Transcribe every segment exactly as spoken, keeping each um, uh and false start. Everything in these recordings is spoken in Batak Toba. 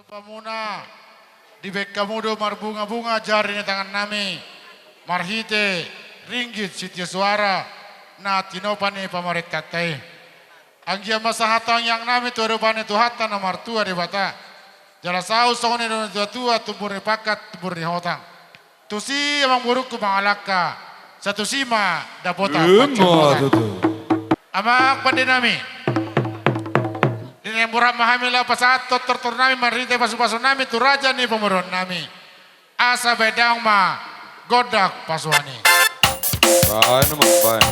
Pamuna, dibaen hamu do marbungabunga jari ni tangannami, marhite ringgit sitio suara na tinopa ni pamarentanta i. Anggiat ma sahat tangiangnami tu adopan ni Tuhanta na martua Debata. Jala saut songon nidok ni natuatua, tumbur ni pangkat, tumbur ni hotang. Tusi amang borungku mangalangka, sai tusi ma dapotan. Ima panjang umur. Tutu. Amang pandenami, di na borhat ma hami laho pasahathon tortornami marhite pasupasonami tu raja ni pamoruonnami. Asa baen damang ma gondang pasupasu i. Baen ma, baen.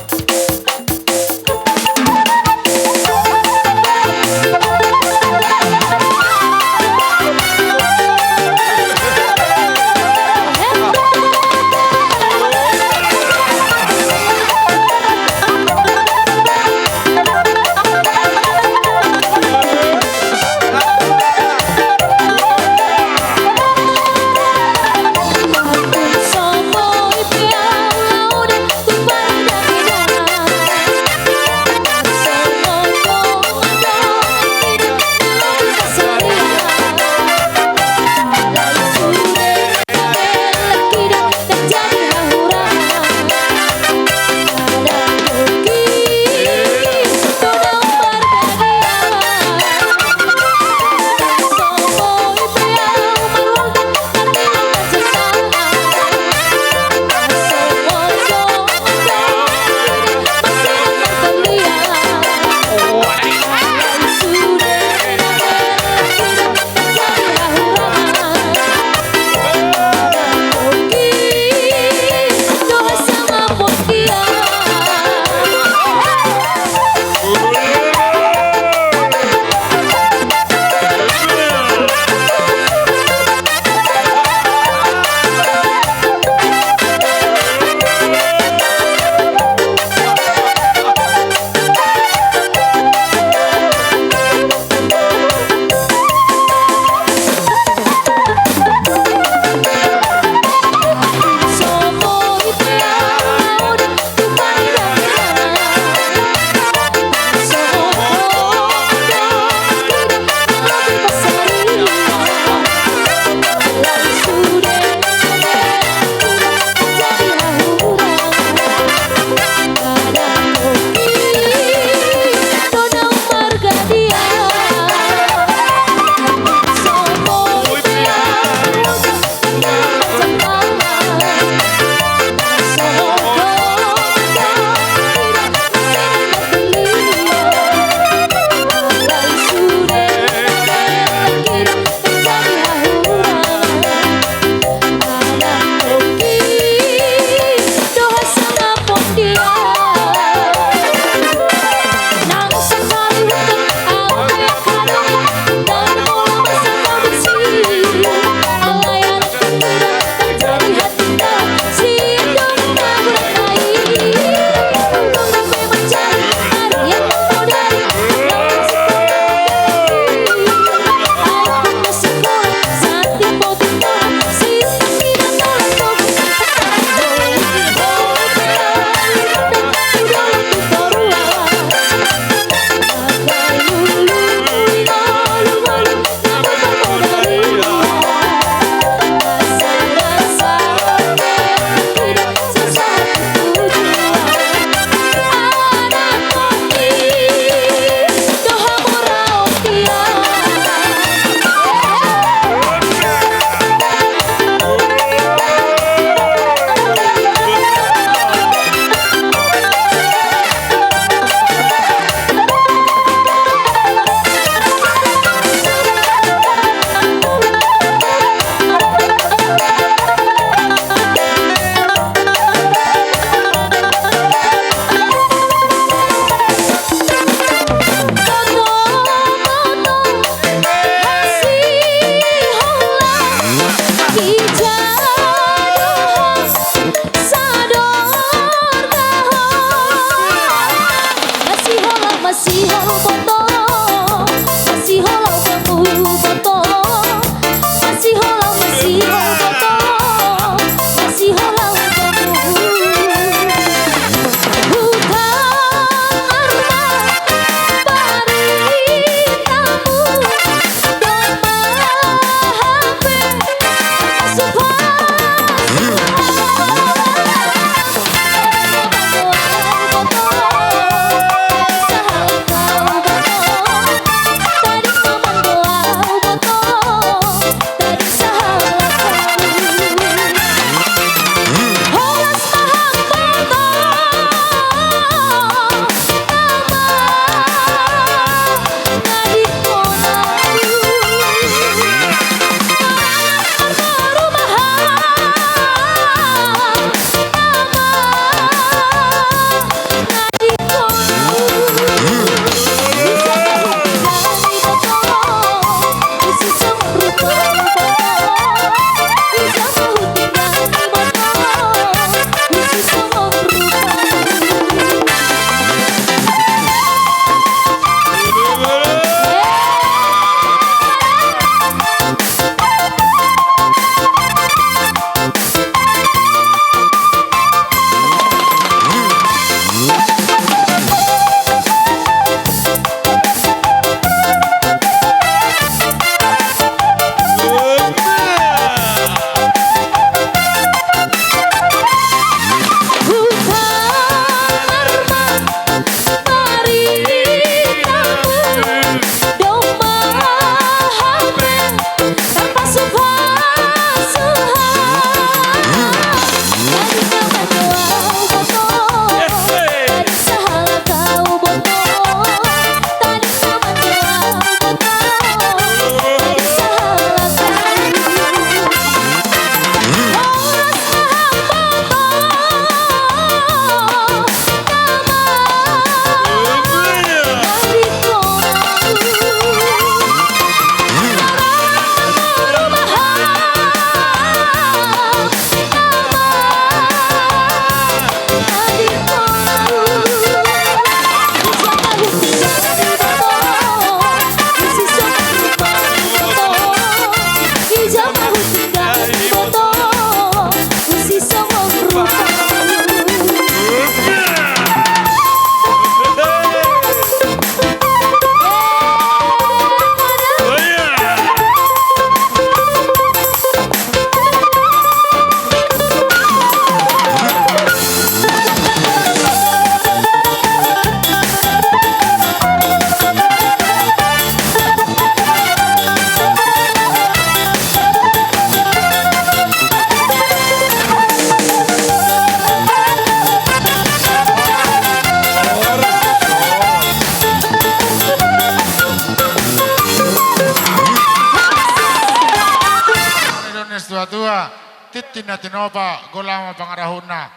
Tua, tintin na tinopa, golang ma pangarahutna.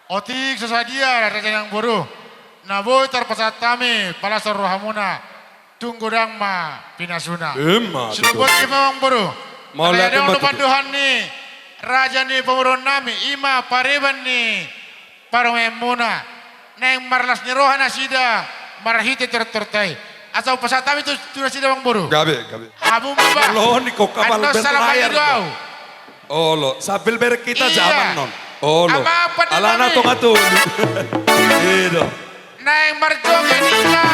Otik so sadia, raja nang boru, na boi tarpasahat hami palashon rohamuna, tung godang ma pinasuna. Ima tutu. Sinumbuan i ma, amang boru. Mauliate ma tutu. Alai adong do pandohan ni raja ni pamoruon nami, ima pariban ni parumaenmuna, naeng marlas ni roha nasida marhite tortorta i. Asa hupasahat hami tu, tu nasida, amang boru. Gabe, gabe. Hamu ma ba. Olo, ni kok kapal berlayar do. Annon salam hami do au. Olo, sambil berkita jaman non. Olo. Alana tonga tu. Ido. Naeng marjoget ninna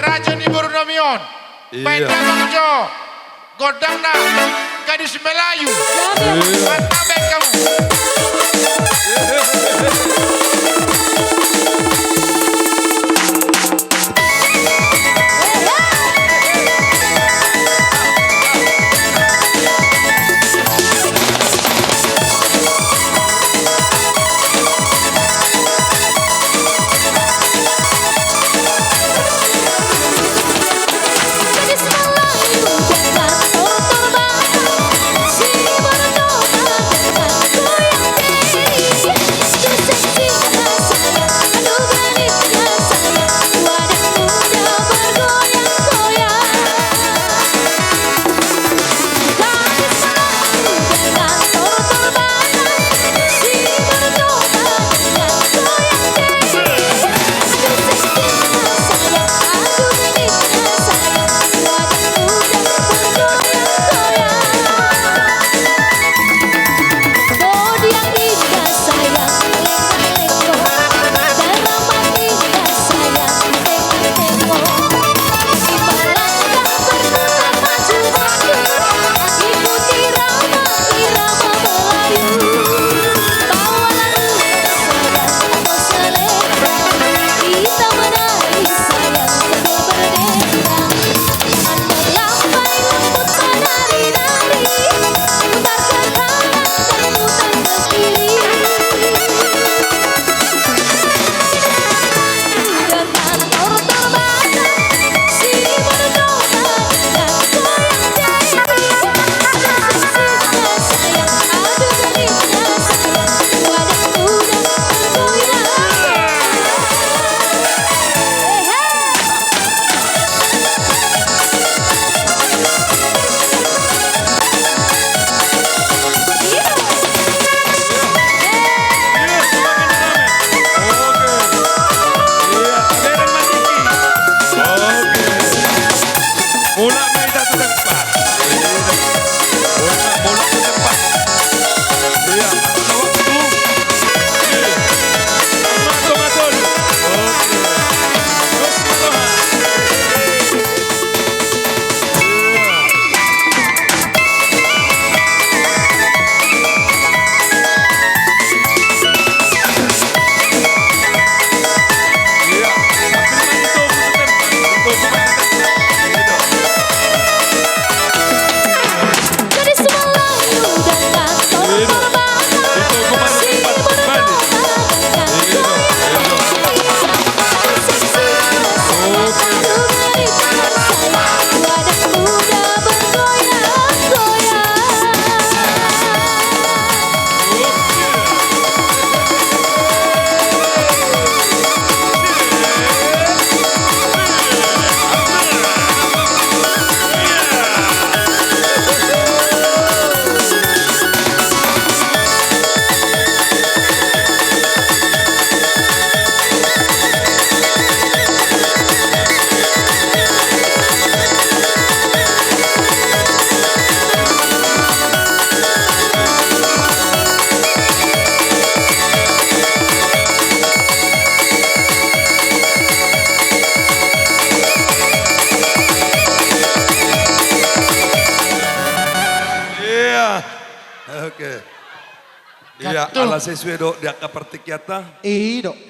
raja ni boru nami on. Iya. Baen damang jo gondangna, gadis Melayu. Mantap, baen hamu. Iya. Oke. Iya, ala sesuai do di angka partingkianta. I do.